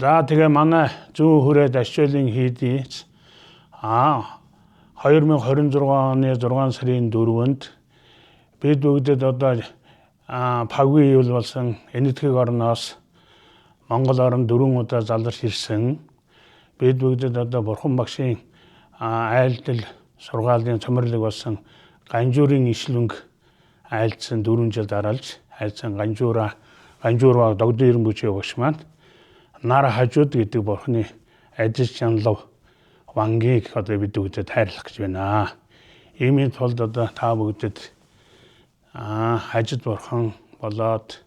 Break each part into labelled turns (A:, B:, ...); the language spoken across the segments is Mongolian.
A: За тэгээ манай зүүн хүрээд Ачуулын хийдий 2026 оны 6 сарын 4-нд бид бүгдэд одоо павгийн ивэл болсон Энэтхэг орноос Монгол орон 4 удаа заларч ирсэн. Бид бүгдэд одоо Бурхан багшийн айлдал сургаалын цомирлог болсон Ганжуурын ишлүнг айлдсан 4 жил дараалж айлдсан Ганжуураа Догдон Ирэнбүчээ багш маань нар хажууд гэдэг бурхны ажил чаналав вангийг одоо бид бүгдэд хайрлах гэж байна. Иймийн тулд одоо та бүгдэд хажид бурхан болоод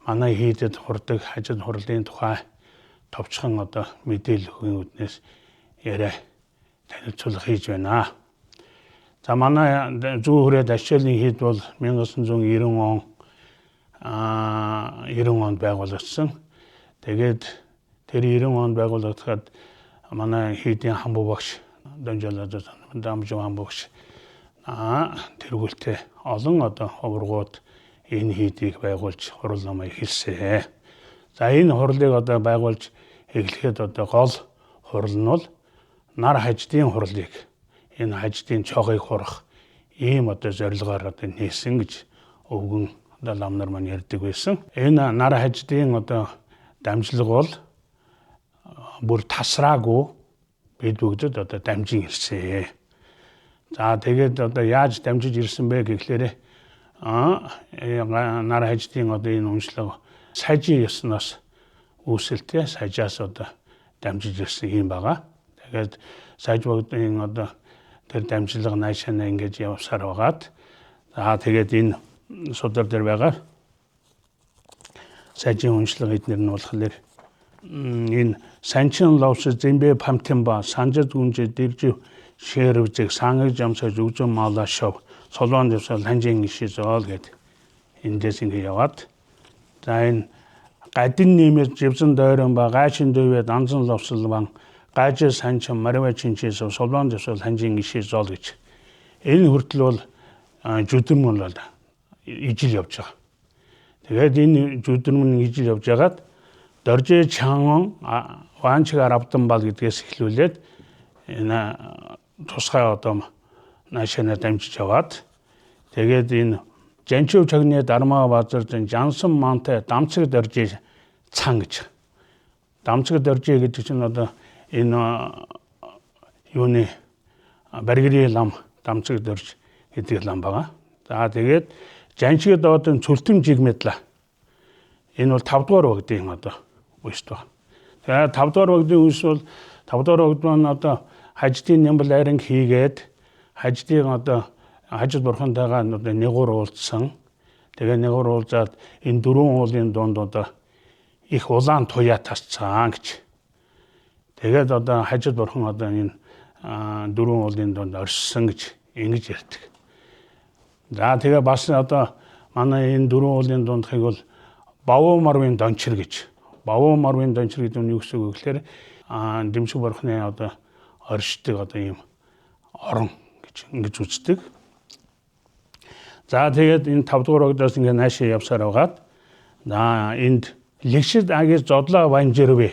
A: манай хийдэд хурдаг хажид хурлын тухай товчхон одоо мэдээлэл өгөх үднээс яриа танилцуулга хийж байна. За манай зүүн хүрээд Ачаалын хийд бол 1990 он 90 онд байгуулагдсан. Тэгээд тэр 90 онд байгуулагдахад манай хийдийн хамбу багш Донжолоо Дамжуу хамбу багш тэргүүлтэй олон одоо овргууд энэ хийдийг байгуулж хурал намаа эхэлсэн. За энэ хурлыг одоо байгуулж эхлэхэд одоо гол хурал нь бол нар хаждын хурлыг энэ хаждын чогыг хурах ийм одоо зорилгоор одоо нээсэн гэж өвгөн одоо лам нар маань ярьдаг байсан. Энэ нар хаждын одоо дамжлага бол бүр тасраагүй бид бүгдэд одоо дамжин ирсэн. За тэгээд одоо яаж дамжиж ирсэн бэ гэхлээрэ нар хаждын одоо энэ уншлага сажийн ёсноос үүсэлтэй сажаас одоо дамжиж ирсэн юм байгаа. Тэгээд саж богдын одоо тэр дамжлага наашаана ингэж явсаар байгаад за тэгээд энэ судар дээр байгаа сажийн уншлага эднэр нь болохоор энэ санчин ловс зэмбэ памтимба санжид гүнжи дэржив шэрвзэг сангаг жамсаж үгжэн маала шов солоон дэвсэл ханжин иши зоол гэд эндээс ингэ яваад за энэ гадин нэмэр живзэн дойрон ба гайчин дөвөө данзан ловсол бан гайжи санчин маривэ чинчээс солоон дэвсэл ханжин иши зоол гэж энэ хүртэл бол жүдэм бол ижил явж байгаа. Тэгээд энэ жүдэм нь ижил явж байгаад Доржи Чангон Ванчиг Арабдан бал гэдгээс эхлүүлээд энэ тусгай одоо наашаана дамжиж яваад тэгээд энэ Жанчив чагны Дармаа базардан Жансан мантай Дамцаг Доржи цан гэж. Дамцаг Доржи гэдэг чинь одоо энэ юуны Баргирийн лам Дамцаг Дорж гэдэг лам байгаа. За тэгээд Жанчиг доодын Цүлтэм жигмэдла. Энэ бол 5 дугаар багтын одоо үст байна. Тэгээд 5 дугаар багтын үс бол 5 дугаар багт маань одоо хаждын нямбал айран хийгээд хаждын одоо хажид бурхантайгаа одоо нэгур уулзсан. Тэгээ нэгур уулзаад энэ дөрвөн уулын дунд одоо их улаан туяа тасцсан гэж. Тэгээд одоо хажид бурхан одоо энэ дөрвөн уулын дунд оршсон гэж ингэж ярьдаг. За тэгээ бас одоо манай энэ дөрвөн уулын дундхыг бол Бавуу марвын дончир гэж. Бавуу марвын дончир гэдэг нь юу гэсэн үг вэ гэхээр дэмшиг бурхны одоо оршдог одоо ийм орон гэж ингэж үздэг. За тэгээд энэ 5 дугаар огдоос ингээ наашаа явсаар байгаад за энд лэгшид агис зодлоо ванжирвэ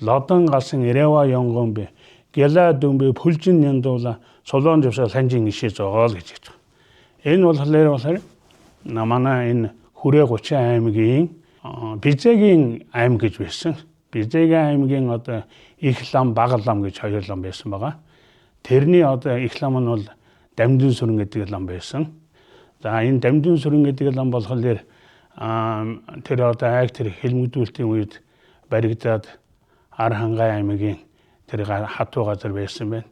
A: лодон галсан ирэва ёнгон бэ гяла дүмбэ пүлжин няндуула солоон жавсаа ланжин ишээ зоол гэж хэлж байгаа. Энэ болохоор манай энэ Хүрээ 30 аймгийн Бизэгийн аймаг гэж байсан. Бизэгийн аймгийн одоо их лам, бага лам гэж хоёр лам байсан байгаа. Тэрний одоо их лам нь бол Дамдын сүрэн гэдэг лам байсан. За энэ Дамдын сүрэн гэдэг лам болохоор тэр одоо айг тэр хэлмэгдүүлтийн үед баригдаад Архангай аймгийн тэр хатуу газар байсан байна.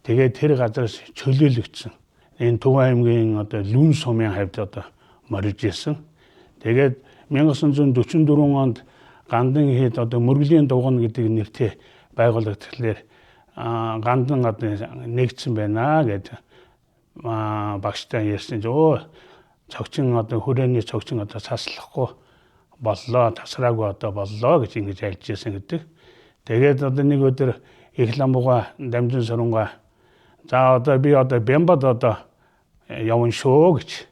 A: Тэгээд тэр газараас чөлөөлөгдсөн. Энэ Төв аймгийн одоо Лүн сумын хавьд одоо морилж исэн. Тэгээд 1944 онд Гандан хэд одоо Мөргөлийн дуган гэдэг нэртэй байгуулагдахлаар Гандан одоо нэгдсэн байна гэж багштай ярьсан чинь өө цогчин одоо хүрээний цогчин одоо цаслахгүй боллоо, тасраагүй одоо боллоо гэж ингэж альж исэн гэдэг. Тэгээд одоо нэг өдөр их ламбуга дамжин сурангаа за одоо би одоо Бямбад одоо явна шүү гэж.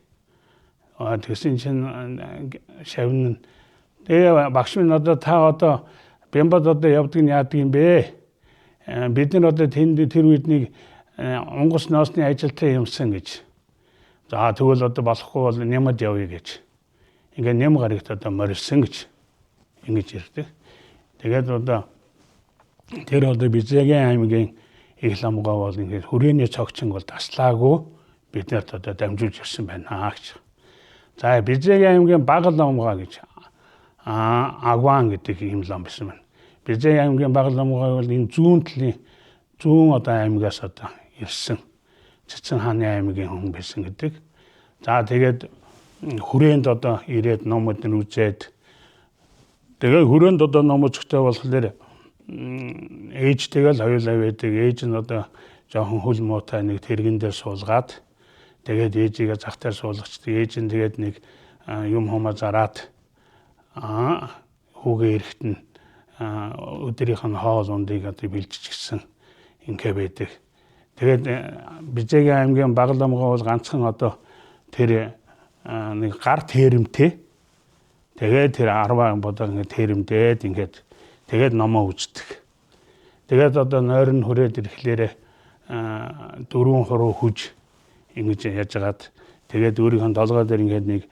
A: Тэгсэн чинь шавн тэгээ багш минь одоо та одоо Бямбад одоо явдаг нь яадаг юм бэ? Бид нар одоо тэнд тэр үед нэг онгоц ноосны ажилтай юмсан гэж. За тэгвэл одоо болохгүй бол Нямад явъя гэж. Ингээд Ням гарагт одоо морилсан гэж ингэж ирдэг. Тэгээд одоо тэр одоо Бизээгийн аймгийн их ламгаа бол ингээд хүрээний цогцон бол таслаагүй биднэрт одоо дамжуулж ирсэн байна гэж. За Бизээгийн аймгийн бага ламгаа гэж Агван гэдэг ийм лам байсан байна. Бизээ аймгийн бага ламгаа бол энэ зүүн талын зүүн одоо аймгаас одоо ирсэн Цэцэн хааны аймгийн хүн байсан гэдэг. За тэгээд хүрээнд одоо ирээд ном өдр үзээд тэгээ хүрээнд одоо ном үзэхтэй болохоор ээжтэйгээ л хоёулаа байдаг. Ээж нь одоо жоохон хөл муутай нэг тэрэгэн дээр суулгаад тэгээд ээжигээ зах дээр суулгачдаг. Ээж нь тэгээд нэг юм хумаа зараад хүүгээ эрэхт нь өдрийнх нь хоол ундыг одоо бэлжчихсэн ингээ байдаг. Тэгээд Бизээгийн аймгийн бага ламгаа бол ганцхан одоо тэр нэг гар тэрэмтэй. Тэгээд тэр 10 бодоо ингээ тэрэмдээд ингээд тэгээд номоо үздэг. Тэгээд одоо нойр нь хүрээд ирэхлээрэ 4 хуруу хүж ингэж яжгаад тэгээд өөрийнх нь толгой дээр ингээд нэг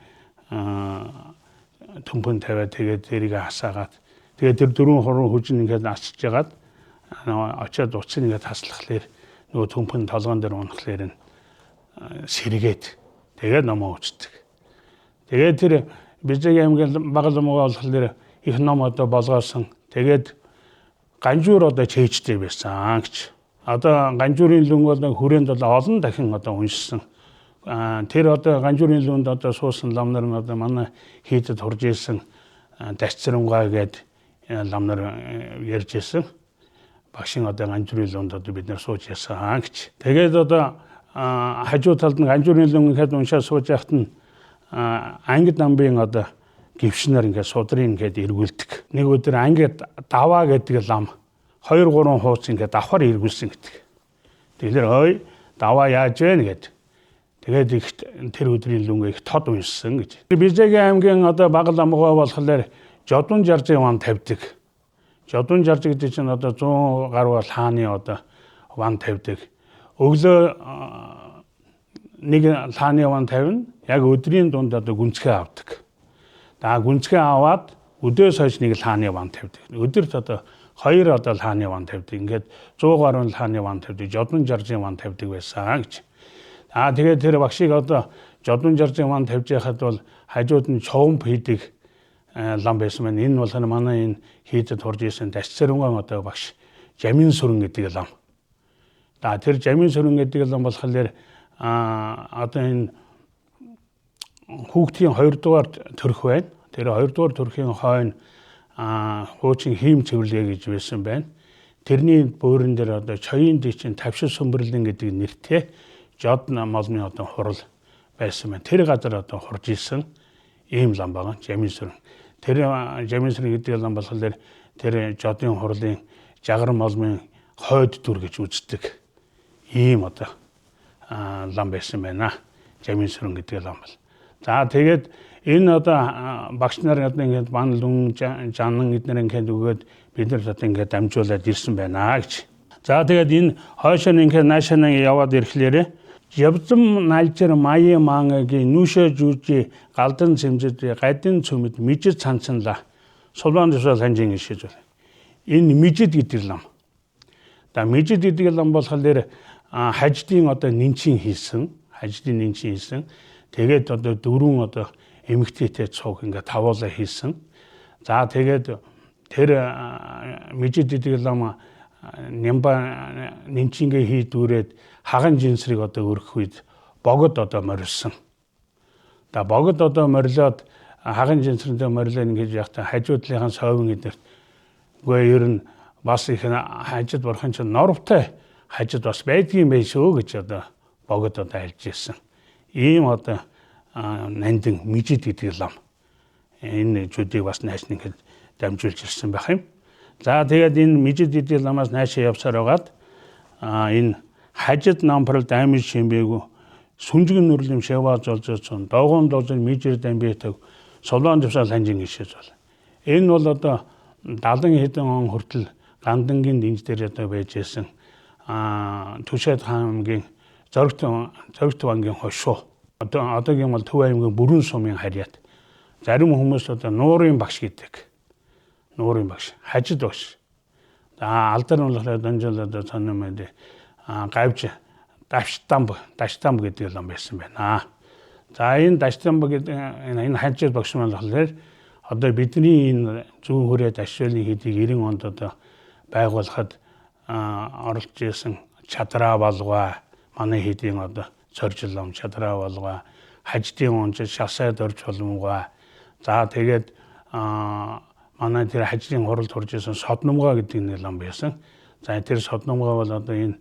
A: төмпөн тавиад тэгээд тэрийг хасаагаад тэгээд тэр 4 хуруу хүж нь ингээд асч жагаад очиод уцыг ингээд хаслахлаар нөгөө төмпөн толгоон дээр унахлаар нь сэргээд тэгээд номоо үздэг. Тэгээд тэр Бизээгийн аймгийн бага ламгаа болохоор их ном одоо болгоосон. Тэгээд ганжуур одоо чэйжтэй байсан гэж. Одоо ганжуурын лүн бол хүрээнд бол олон дахин одоо уншсан. Тэр одоо ганжуурын лүнд одоо суусан лам нар нь одоо манай хийдэд хурж исэн дасцрангай гээд лам нар ярьж исэн. Багшийн одоо ганжуурын лүнд одоо бид нар сууж ясан гэж. Тэгээд одоо хажуу талд нь ганжуурын лүн ингээд уншаад сууж яхад нь ангид намбын одоо гівшнэр ингээд судрын ингээд эргүүлдэг. Нэг өдөр ангид даваа гэдэг лам 2 3 хууц ингээд давхар эргүүлсэн гэдэг. Тэгэхээр ой даваа яаж вэ гэд. Тэгээд их тэр өдрийн лүнгээ их тод уншсан гэж. Бизээгийн аймгийн одоо бага ламгаа болохоор жодон жаржийн ван тавьдаг. Жодон жарж гэдэг чинь одоо 100 гаруй лааны одоо ван тавьдаг. Өглөө нэг лааны ван тавина. Яг өдрийн дунд одоо гүнзгий авдаг. За гүнзгий аваад өдөөс хойш нэг лааны ван тавьдаг. Өдөрт одоо 2 одоо лааны ван тавьдаг. Ингээд 100 гаруй лааны ван тавьдаг. Жодон жаржийн ван тавьдаг байсан гэж. Аа тэгээд тэр багшийг одоо жодон жаржийн ван тавьж яхад бол хажууд нь човмп хийдэг лам байсан байна. Энэ болохоор манай энэ хийдэд хурж исэн Дасцэрнган одоо багш Жамин сүрэн гэдэг лам. За тэр Жамин сүрэн гэдэг лам болохоор одоо энэ хүүхдийн 2 дугаар төрх байна. Тэр 2 дугаар төрхийн хойно хуучин хийм цэвэрлэгээ гэж байсан байна. Тэрний бөөрөн дээр одоо чоён дийчин тавшил сүмбэрлэн гэдэг нэртэй жод молмын одоо хурал байсан байна. Тэр газар одоо хурж исэн ийм лам байгаа. Жамин сүрэн. Тэр Жамин сүрэн гэдэг лам болохоор тэр жодын хурлын жагар молмын хойд дүр гэж үздэг ийм одоо лам байсан байна. Жамин сүрэн гэдэг лам бол. За тэгээд энэ одоо багш нар одоо ингээд бан лүн жанан эднэр ингээд өгөөд бид нар одоо ингээд дамжуулаад ирсэн байна гэж. За тэгээд энэ хойшоо ингээд наашаа яваад ирэхлээрэ Явзам налжир маян маангагийн нүшээ жүжи галдан цэмжид гадин цөмөд мижид цанцанла сулбан дусал ханжин шиж байна. Энэ мижид гэдэг лам. За мижид гэдэг лам болохоор хаждын одоо нинчин хийсэн, хаждын нинчин хийсэн. Тэгээд одоо дөрвөн одоо эмэгтэйтэй цуг ингээд тавуулаа хийсэн. За тэгээд тэр мижид гэдэг лам нямба нинчингээ хийдүүрээд хаган жинсрийг одоо өргөх үед богод одоо морилсон. За богод одоо морилоод хаган жинсрэндээ морилоо ингэж яхад хажуудлынхаа совин эднэрт үгүй ер нь бас их хажид бурхан чинь норвтой хажид бас байдгийн байх шүү гэж одоо богод одоо альж ирсэн. Ийм одоо нандин мижид гэдэг лам энэ зүдийг бас найш нэхэд дамжуулж ирсэн байх юм. За тэгээд энэ мижид гэдэг ламаас наашаа явсаар байгаад энэ хажид нампрал даймж шимбээгүү сүнжгэн нүрлэм шаваа золзоцсон догон дозон мижир дамбитаг солоон жавсаал ханжин гişэж бол. Энэ бол одоо 70 хэдэн он хүртэл Гандангийн дэнж дээр одоо байж исэн Түшээд хаан аймгийн Зоригт вангийн хошуу. Одоогийн бол Төв аймгийн Бүрэн сумын харьяат. Зарим хүмүүс одоо нуурын багш гэдэг. Нуурын багш, хажид багш. За алдар нь болохоор данжил одоо сонин мэд гавж Даштамб гэдэг лам байсан байна. За энэ Даштамб гэдэг энэ хажид багш маань болохоор одоо бидний энэ зүүн хүрээ Дашвэлийн хийдийг 90 онд одоо байгуулахад оролцож исэн Чадраа Балгай, манай хийдийн одоо цоржил лам Чадраа Балгай, хаждын унж шасаад орж боломгой. За тэгээд манай тэр хаждын хуралд хурж исэн Содномгой гэдэг нэг лам байсан. За тэр Содномгой бол одоо энэ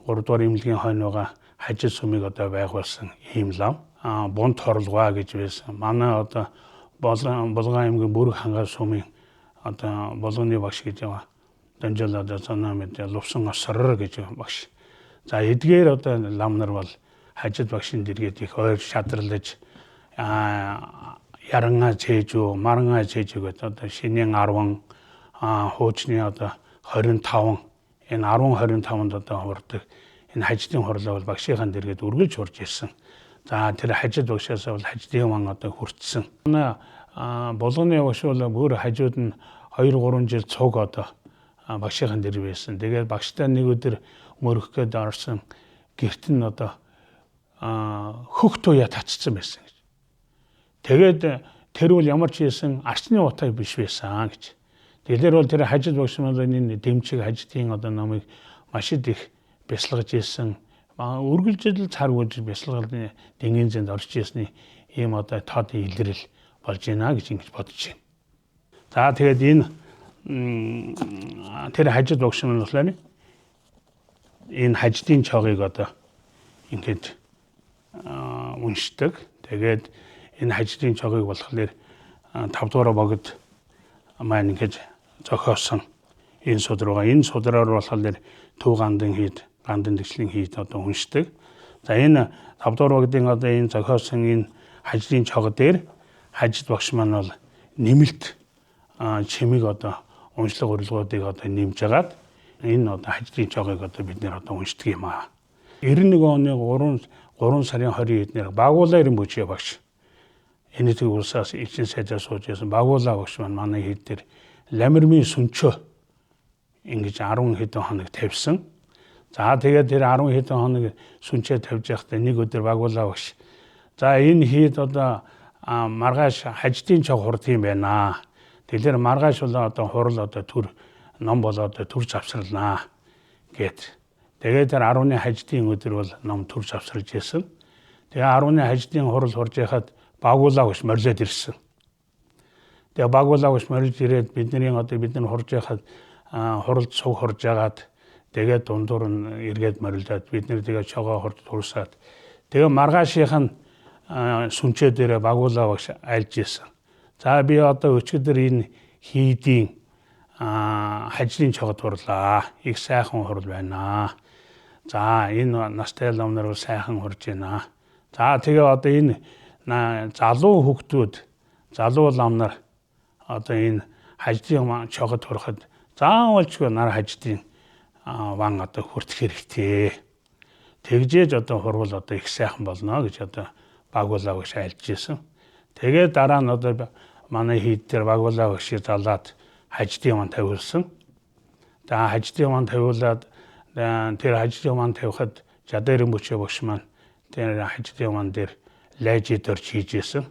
A: 3 дугаар эмнэлгийн хойно байгаа хажид сумыг одоо байгуулсан ийм лам. Бунт хорлогоо гэж байсан. Манай одоо Булган аймгийн Бүрэг хангай сумын одоо Булганы багш гэж байгаа. Данжил одоо цанаа мэд Лувсан осрор гэж багш. За эдгээр одоо лам нар бол хажид багшийн дэргэд их ойр шадралж ярангаа цээжүү, марангаа цээжүү гэдэг одоо шинийн 10, хуучны одоо 25, энэ 10 25-нд одоо хурдаг энэ хажидын хурлаа бол багшийнхаа дэргэд үргэлж хурж ирсэн. За тэр хажид багшаас бол хажидын ван одоо хүртсэн. Манай Булганы багш бол бүр хажууд нь 2 3 жил цуг одоо багшийнхаа дэр байсан. Тэгээд багштай нэг өдөр мөрөх гээд орсон гэрт нь одоо хөх туяа татцсан байсан гэж. Тэгээд тэр бол ямар ч хийсэн арчны утаа биш байсан гэж. Тэгэхээр бол тэр хажид багш маань энэ дэмчиг хажидын одоо номыг маш их бясалгаж исэн. Үргэлжил цар үж бясалгалын дэнгийн зэнд орж ирсний ийм одоо тод илрэл болж байна гэж ингэж бодож байна. За тэгээд энэ тэр хажид багш маань болохоор энэ хажидын чогийг одоо ингэж уншдаг. Тэгээд энэ хажидын чогийг болохоор 5 дугаар богд маань ингэж зохиосон энэ судар байгаа. Энэ судраар болохоор Төв Гандан хийд, Гандан тэгшлийн хийд одоо уншдаг. За энэ 5 дугаар богдын одоо энэ зохиосон энэ хажидын чог дээр хажид багш маань бол нэмэлт чимэг одоо уншлага урилгуудыг одоо нэмж агаад энэ одоо хажидын чогийг одоо бид нэр одоо уншдаг юм аа. 91 оны 3 сарын 20 эднэр Багуулаа Ринбүчээ багш Энэтхэг улсаас элчин сайдаар сууж байсан Багуулаа багш маань манай хэд дээр ламирмын сүнчөө ингэж 10 хэдэн хоног тавьсан. За тэгээд тэр 10 хэдэн хоног сүнчээ тавьж байхдаа нэг өдөр Багуулаа багш за энэ хийд одоо маргааш хаждын чог хурд юм байна. Тэгэхээр маргааш бол одоо хурал одоо төр ном болоод төр завсралнаа гэт. Тэгээд тэр 10-ны хаждын өдөр бол ном төр завсралж исэн. Тэгээ 10-ны хаждын хурал хурж яхад Багуулаа багш морилоод ирсэн. Тэгээ Багуулаа багш морилж ирээд бидний одоо бид нар хурж яхад хуралд суг хурж ягаад тэгээд дундуур нь эргээд морилоод бид нэр тэгээ чогоо хурд турсаад тэгээ маргаашийнх нь сүнчээ дээрээ Багуулаа багш альж исэн. За би одоо өчигдөр энэ хийдийн хажлын чогод хурлаа. Их сайхан хурал байна. За энэ настай лам нар бол сайхан хурж байна. За тэгээ одоо энэ залуу хүүхдүүд, залуу лам нар одоо энэ хаждын чогод хурахад заавалчгүй нар хаждын ван одоо хүртэх хэрэгтэй. Тэгжээж одоо хурвал одоо их сайхан болно гэж одоо Багуулаа багш альж исэн. Тэгээд дараа нь одоо манай хийд дээр Багуулаа багшийг залаад хаждын ван тавиулсан. За хаждын ван тавиулаад тэр хаждын ван тавихад Жадэрэн бүчээ багш маань тэр хаждын ван дээр лайжид орж хийж исэн.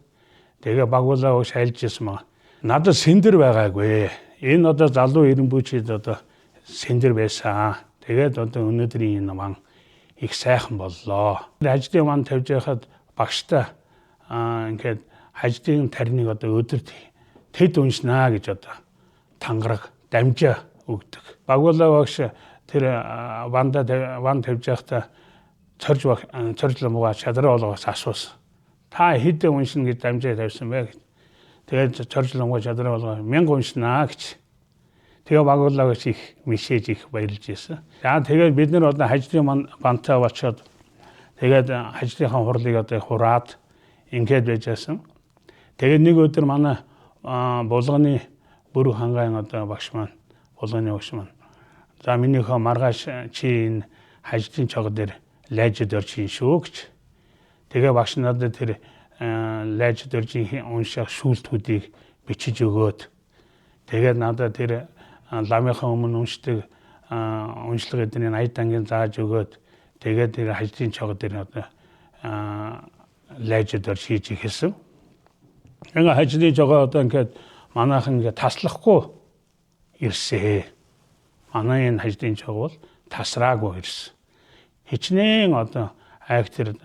A: Тэгээ Багуулаа багш альж исэн маа. Надад сэндэр байгаагүй. Энэ одоо залуу эренбүүчид одоо сэндэр байсан. Тэгээд одоо өнөөдрийн энэ ван их сайхан боллоо. Хаждын ван тавьж байхад багштай ингээд хаждын тарныг одоо өдөрт тэд уншнаа гэж одоо тангараг дамжаа өгдөг. Багуулаа багш тэр ванда ван тавьж байхдаа цорж ламгаа чадраа болгоос асуусан. Та хэд уншина гэж дамжаа тавьсан бэ гэж. Тэгээд цорж ламгаа чадраа болгоо 1000 уншнаа гэж. Тэгээ Багуулаа багш их мишээж их баярлж байсан. За тэгээд бид нар одоо хаждын бантай болчоод тэгээд хаждынхаа хурлыг одоо хураад ингээд байж байсан. Тэгээд нэг өдөр манай Булганы Бүрэг хангайн одоо багш маань, булганы багш маань. За минийхөө маргааш чи энэ хаждын чог дээр лайжид орж хийн шүү гэж. Тэгээ багш надад тэр лайжид орж унших шүүлтгүүдийг бичиж өгөөд тэгээд надад тэр ламынхаа өмнө уншдаг уншлага эдний аяд ангийн зааж өгөөд тэгээд тэр хаждын чог дээр одоо лайжид орж хийж эхэлсэн. Ингээ хаждын чогоо одоо ингээд манайхан ингээ таслахгүй ирсээ. Манай энэ хаждын чог бол тасраагүй ирсэн. Хичнээн одоо айг тэр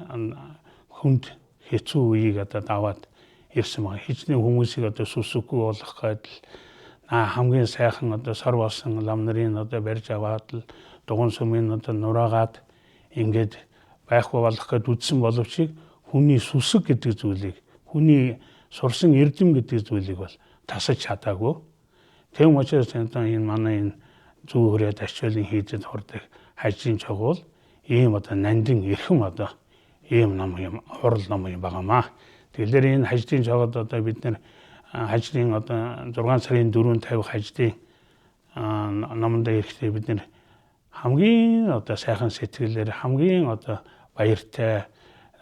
A: хүнд хэцүү үеийг одоо даваад ирсэн байна. Хичнээн хүмүүсийг одоо сүсэггүй болох гэдэл хамгийн сайхан одоо сор болсон лам нарын одоо барьж аваад л дугуйн сүмийн одоо нураагаад ингээд байхгүй болох гэд үдсэн боловч хүний сүсэг гэдэг зүйлийг, хүний сурсан эрдэм гэдэг зүйлийг бол тасаж чадаагүй. Тэм учраас одоо энэ манай энэ зүү хүрээд ачаалын хийдэд хурдаг хажийн чогуул ийм одоо нандин эрхэм одоо ийм ном юм, хурал ном юм байгаамаа. Тэгэхээр энэ хаждын чогод одоо бид нэр хаждын одоо 6 сарын 4 тавих хаждын номонд ирэхдээ бид нэр хамгийн одоо сайхан сэтгэлээр хамгийн одоо баяртай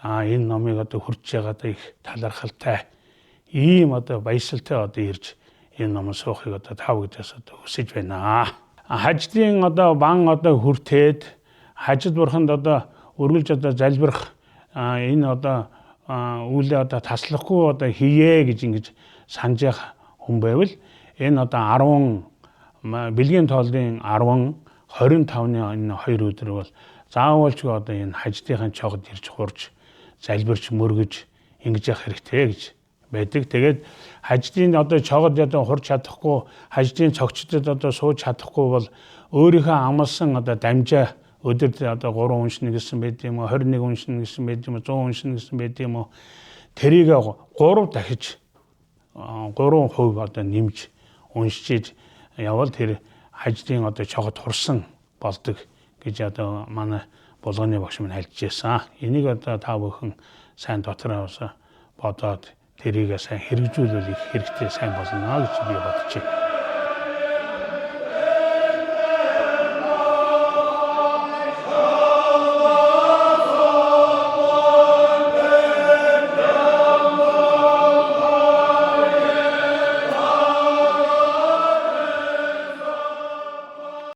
A: энэ номыг одоо хүрч байгаадаа их талархалтай ийм одоо баясалтай одоо ирж энэ номон суухыг одоо тав гэдээс одоо хүсэж байна. Хаждын одоо бан одоо хүртээд хажид бурханд одоо өргөлж одоо залбирах энэ одоо үүлээ одоо таслахгүй одоо хийе гэж ингэж санаж явах хүн байвал энэ одоо 10 бэлгийн тоолын 10 25-ны энэ 2 өдөр бол заавалчгүй одоо энэ хаждынхаа чогд ирж хурж залбирч мөргөж ингэж явах хэрэгтэй гэж байдаг. Тэгээд хаждын одоо чогд одоо хурж чадахгүй, хаждын цогчдод одоо сууж чадахгүй бол өөрийнхөө амлсан одоо дамжаа өдөрт одоо 3 уншина гэсэн байд юм уу, 21 уншина гэсэн байд юм уу, 100 уншина гэсэн байд юм уу. Тэрийг 3 дахиж 3% одоо нэмж уншиж явбал тэр хаждын одоо чогд хурсан болдог гэж одоо манай булганы багш минь альж байсан. Энийг одоо та бүхэн сайн дотроо бодоод тэрийг сайн хэрэгжүүлвэл их хэрэгтэй сайн болно гэж би бодож байна.